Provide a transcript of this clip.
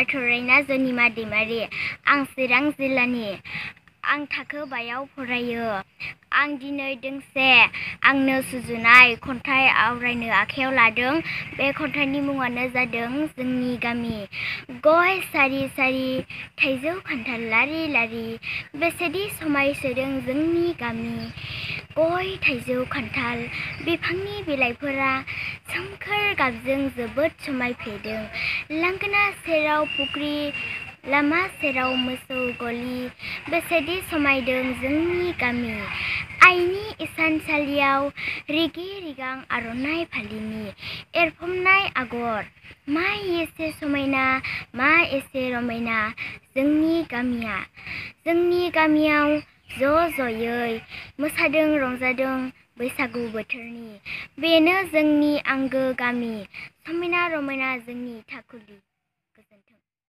थरायना जनिमा दैमारि। आं चिरां जिल्लानि। आं थाखो 5आव फरायो। आं दिनै दोंसे आंनो सुजुनाय खन्थाइ आवरायनो आखायाव लादों। बे खन्थाइनि मुङानो जादों जोंनि गामि। गय सारि सारि, थाइजौ खान्थाल लारि लारि, बेसेदि समायसोदों जोंनि गामि। गय थाइजौ खान्थाल बिफांनि बिलाइफोरा सोमखोर गाबजों जोबोद समायफ्लेदों। लांगोना सेराव फुख्रि, लामा सेराव मोसौ गलि, बेसेदि समायदों जोंनि गामि। आइनि इसानसालियाव रिगि रिगां आर'नाइ फालिनि एरफबनाय आगर। मा एसे समायना, मा एसे रमायना जोंनि गामिया। जोंनि गामियाव ज' ज'यै मोसादों रंजादों बैसागु बोथोरनि। बेनो जोंनि आंगो गामि, समायना रमायना जोंनि थाखुलि। गोजोन्थों।